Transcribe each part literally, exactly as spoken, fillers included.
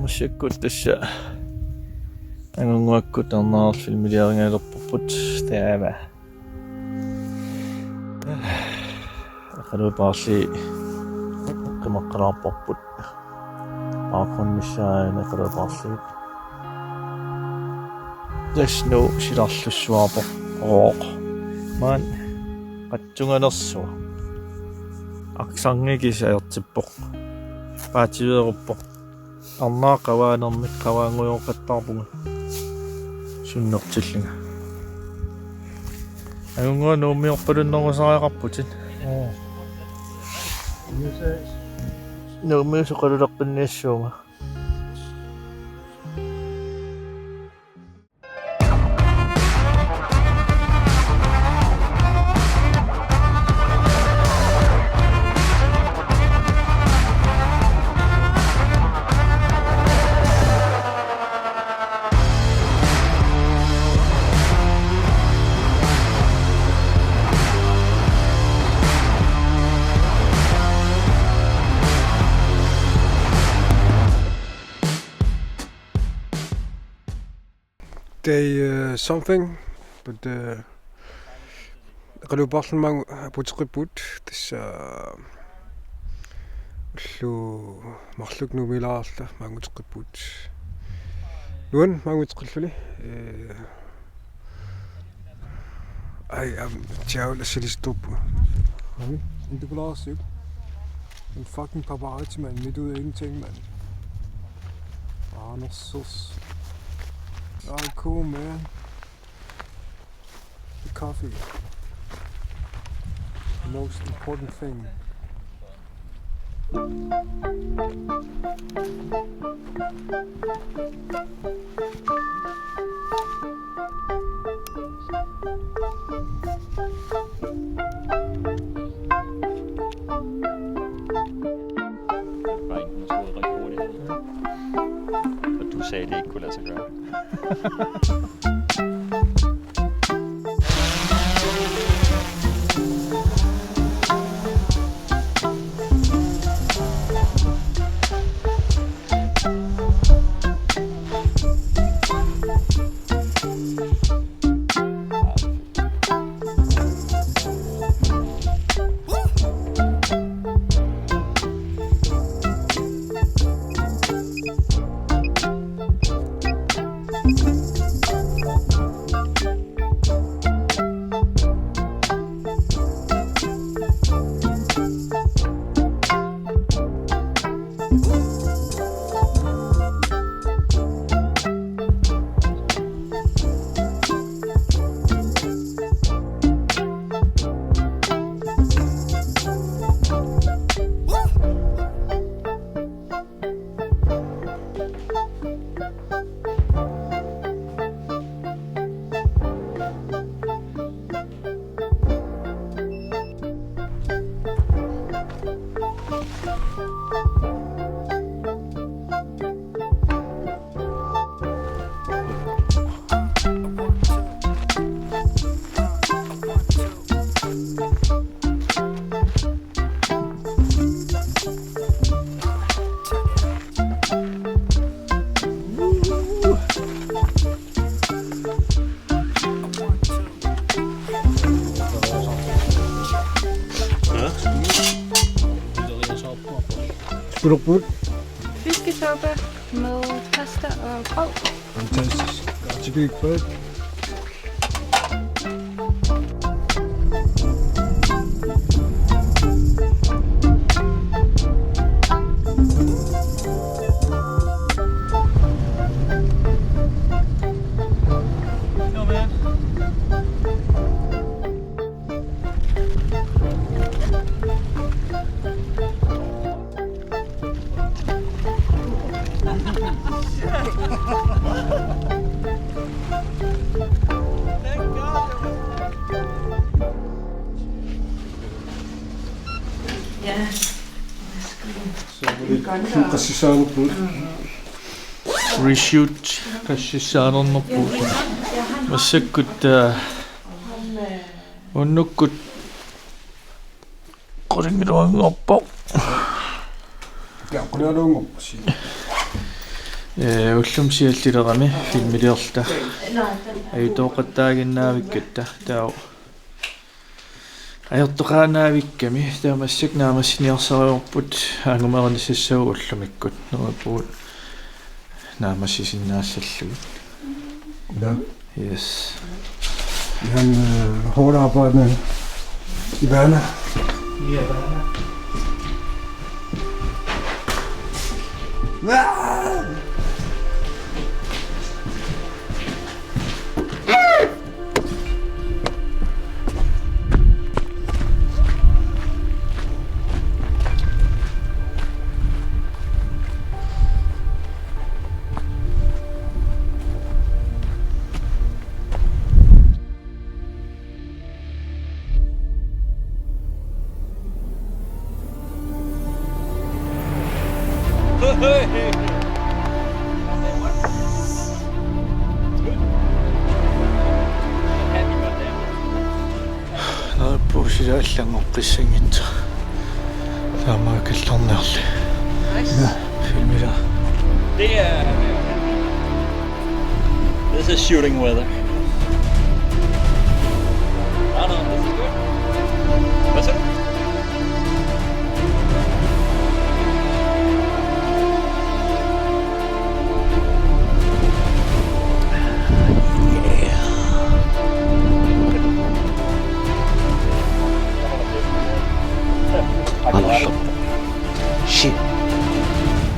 Sikkut tassa angunnguakkut arnarfilmiliarigalerpugut taama. Eqaluup Aarlii qimaqqalaarparput. Baggrundi missaani Eqaluup Aarlii. Tassa Nuuk silarlussuarpoq. Ooq. Maani qatsunganersuaq. Aksarngi kisiat ajortippoq. Paativeeruppoq. Arnaq qavaanermik qavaanngujoqattaarpunga. Sunnertillunga. Angunnguaq Nuummiorpalunnerusariaqarputit. Aa. Nuummiut soqaluleqqinniassuunga. Day, uh, something, but, uh, Eqaluup Aarlunni maanga apuuteqqippugut, tassa, uh, ullut marluk Nuummiilaarluta maannguteqqippugut. Nuann' maannguteqqilluni, eh, ai, am, tiaul assilistuuppu. Ai, indukulaarsiuk. En fucking paparazzi, mand. Midt ude i ingenting, mand. Anders. Ej, cool, man. The coffee. The most important thing. Var en, hun troede rigtig hurtigt. Og du sagde, det ikke kunne lade sig gøre. Spurgput. Fiskesuppe med pasta og grød. Fantastisk. Godt til bygge. Ja. Qassissaanerput. Reshoot qassissaanerput. Massakkut, eh, unnukkut qulingiluanngorpoq. Ja, qulingiluanngorpoq. Ee, ullumi siallilerami filmiliorluta. Ajutooqattaaginnaavikkatta. Taava ajortoqaannaavikkami, taava massakkut naammassiniarsarivarput, angumerinissassaagut ullumikkut. Neriuppugut naammassisinnaassallugit. Ja. Yes. Vi har en, øh, hårdt arbejdende Ivana. Ja, Ivana. Neriuppugut sila allanngoqqissanngitsoq. Taama killorniarli. Nice. Filmiliaq. Det er... This is shooting weather. No, no, this is good. Hvad så? Shit.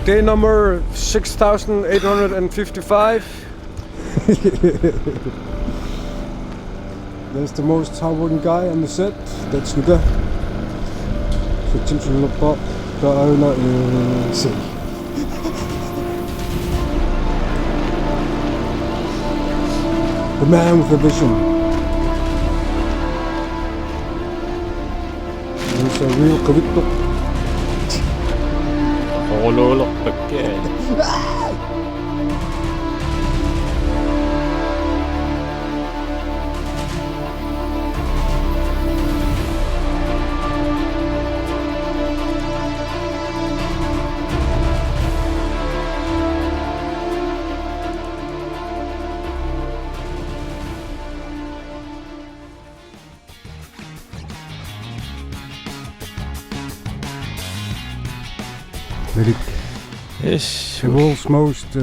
Day number six thousand eight hundred and fifty-five. There's the most hardworking guy on the set. That's Nuka. So, tilsyneladende bare, der er under, øh, se. The man with the vision. He's a real kavitto. Ololorpakka. Melik. Yes. The world's most, uh,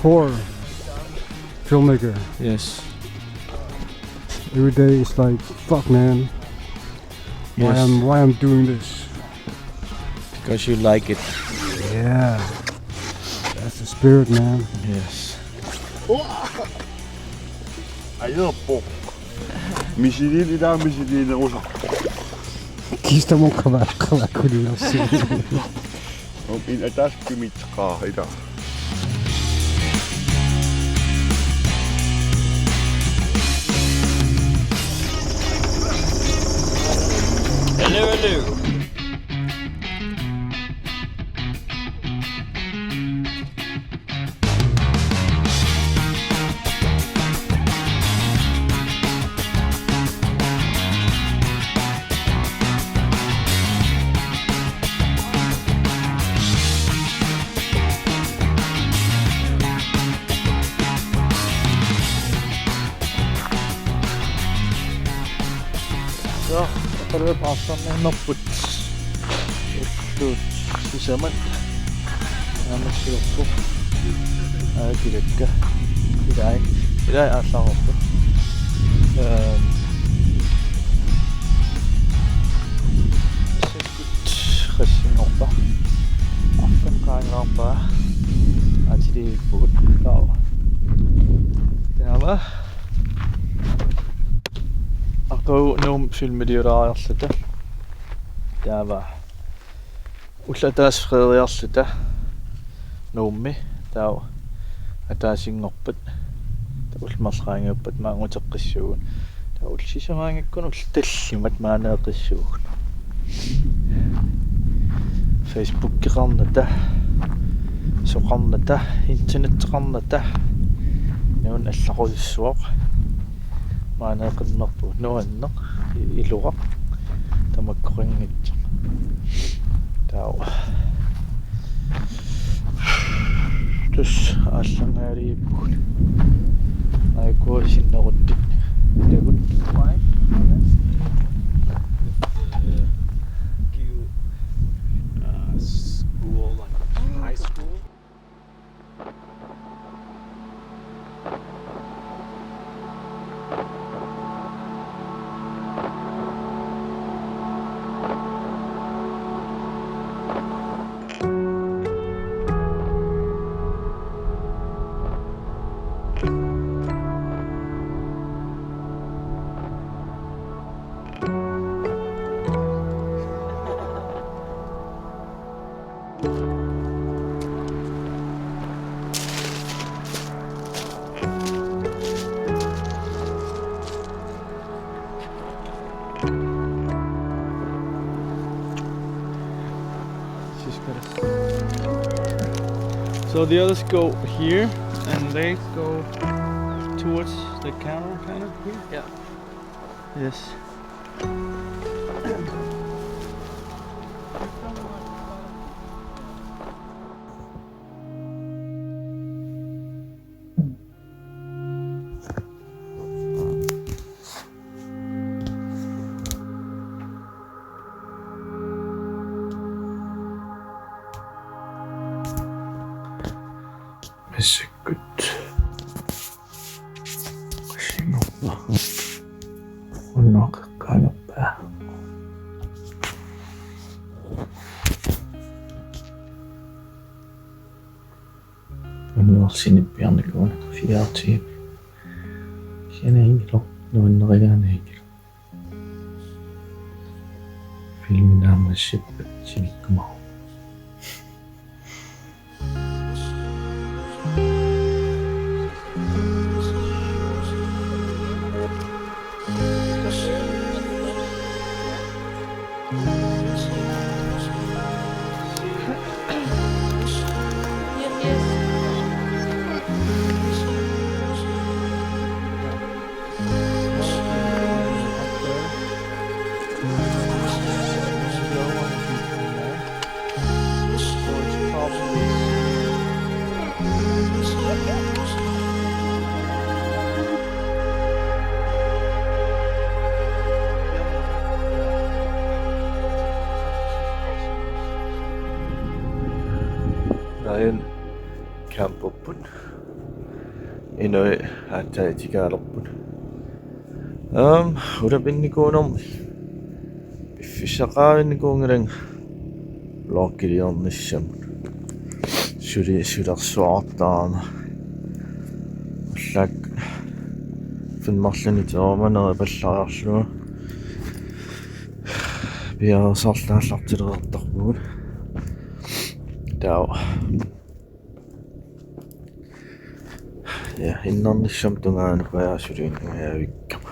poor filmmaker. Yes. Every day it's like, "Fuck, man. Why Yes. I'm, why I'm doing this?" Because you like it. Yeah. That's the spirit, man. Yes. Ajorpoq. Misiliinera, misiliinerusaq. Kiistamut qama-, qamakuluunersi. Om in atas kimitseqaa ila. Hello, hello. Joo, täällä on passanneerput. Ullut sisamat. Naammassilerpoq. Aa, kilakka. Ilai. Ilai aallaarput. Ehm. Massakkut qassinngorpa. Arfineq-qaangilaarpaa. Aatsiliivippugut. Taava. Taava. Aqagu Nuummi filmiliulaariarluta. Taava. Ulloq ataaseq feeriarluta Nuummi, taava ataasinngorpat, taava ullut marluk qaangiuppat maanga uteqqissuugut. Taava ullut sisamaanngikkunik ullut tallimat maani eqqissuugut. Facebookeqarnata, soqarnata, internetteqarnata, nuun allaqujussuaq. Maani eqqunnerpugut nuanneq, i-, iloraq, tamakkoqanngitsoq. Taava. Tassa aallanngaaliippugut. Aajuku sinneruttut. Level five. Uh, school, like high school. So the others go here, and they go towards the camera, kind of here. Yeah. Yes. Massakkut. Qassinngorpa. Unnuaqeqqaangerpaa. Unnuaq sinippiarnikuuvoq fire timer. Kisianni inngilaq, nuannarigaanni inngilaq. Filmi naammassippat sinikkumaarpoq. Aajuna camperput. Inuit aatsaat itikaalerput. Aam, ulapinnikuunermi piffissaqavinnikuunngilanga vloggiliornissamut. Suli sulersuartaana. Ullaakkut Finnmarlini toormaneri pallariarlunga piareersarluta aallartilertarpugut. Taava. Ja, innarnissamut tungaanut pajaassuliinnajavikkama.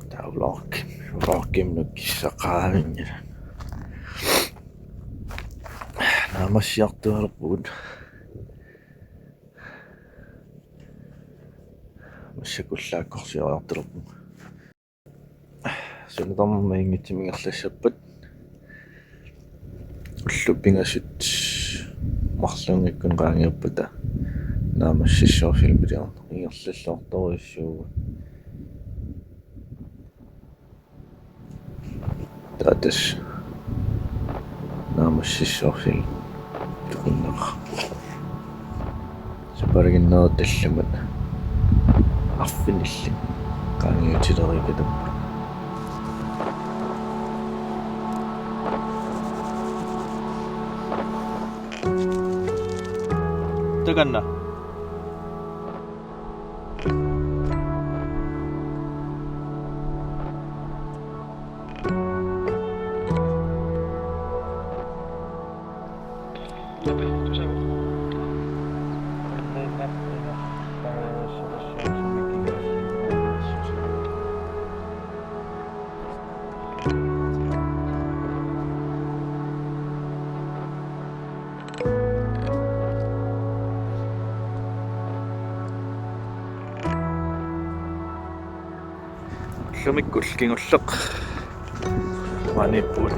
Taava vlog, vlogimut kissaqaavinngilaq. Naammassiartualerpugut. Massakkut ullaakkorsioriartulerpugut. Suna tamarmi inngitsimik ingerlassappat. Ullut pingasut marlunngikkuni qaangiuppata naammassissuaq filmiliorneq ingerlalluartorujussuuvoq. Taava tassa naammassissuaq film tukunneqarpoq. Sapaatip-akunneri tallimat arfinillit qaangiutileriikkatta. Takanna. Ullumikkullu kingulleq maaniippugut.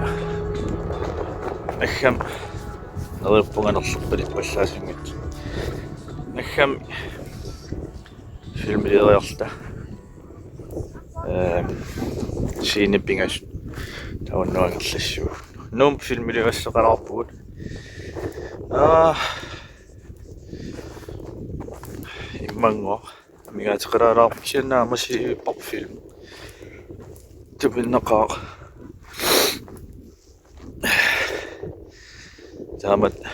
Agguarmi Neriuppunga nerlerpalippallaassanngitsoq. Naggami filmilioriarluta. Ehm, scenit pingasut. Taava unnuaq ingerlassuugut. Nuummi filmiliugassaqalaarpugut. Aa. Immannguaq. Amigaateqalaalaarpoq kisianni naammassivippara film. Tupinnaqaaq. Taamatut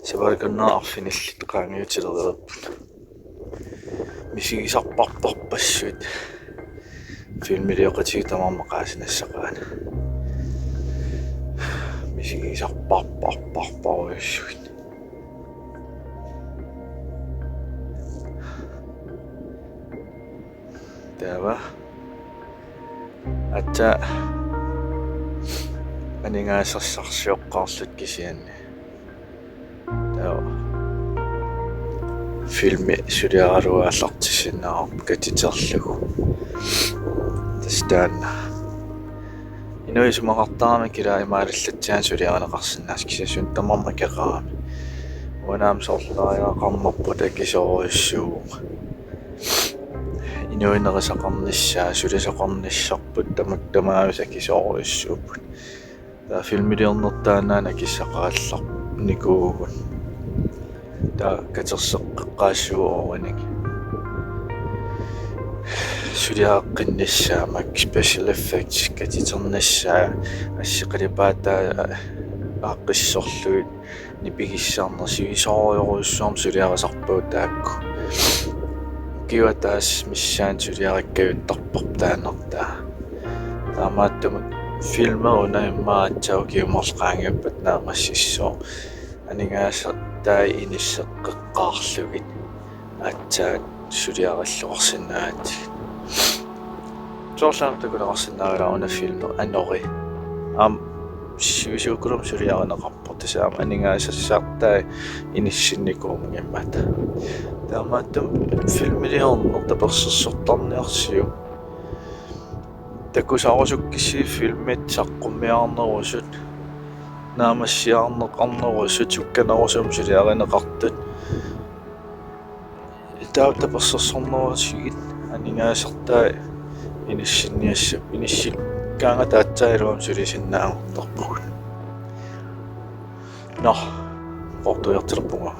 sapaatip akunnera arfinillit qaangiutileriarput. Misigisarparparpassuit. Filmilioqatigiit tamarmik oqaasinassaqaat. Misigisarparparparparujussuit. Taava. Aatsaat aningaasassarsioqqaarluta kisianni. Taava. Filmi suliaralugu aallartissinnaavarput katiterlugu. Tassa taanna. Inuit isumaqartaramik ilaa imaalillatsiaannik suliarineqarsinnaasoq kisianni suna tamarmi akeqarami. Uanga aamma soorlu neriuppunga akisoorujussuuvoq. Inuit nerisaqarnissaat, sulisoqarnissarput tamakku tamaavisa akisoorujussuupput. Taava filmiliornertaannaana akissaqaallarnikuuvugut. Taava katerseqqeqqaassuuvoq uanik. Suliareqqinnissaat, special effects, katiternissaat, assit qalipaatai aaqqissorlugit, nipigissarneq, sivisoorujorujussuarmik suliarisarpagut taakku. Ukiup ataatsip missaani suliarikkajuttarparput taannartaa. Taamaattumik filmi una immaqa aatsaat ukiut marluk qaangiuppata naammassissooq. Aningaasat taakku inisseqqeqqaarlugit aatsaat suliarilluarsinnaagakkit. Soorlu aamma takuneqarsinnaagalaarpoq una filmi anori. Aamma sivisuukkulumi suliarineqarpoq, tassa aamma aningaasassartai inissinnikuunngimmata. Taamaattumik filmiliorneq tapersersortarniarsiuk. Takusarusukkissi filmit saqqummiarnerusut, naammassiarneqarnerusut, sukkanerusumik suliarineqartut. Taava tapersersornerusigit aningaasartai inissinniassap, inissikkaangata aatsaat iluamik sulisinnaanngortarpugut. Nå, qortuiartilerpunga.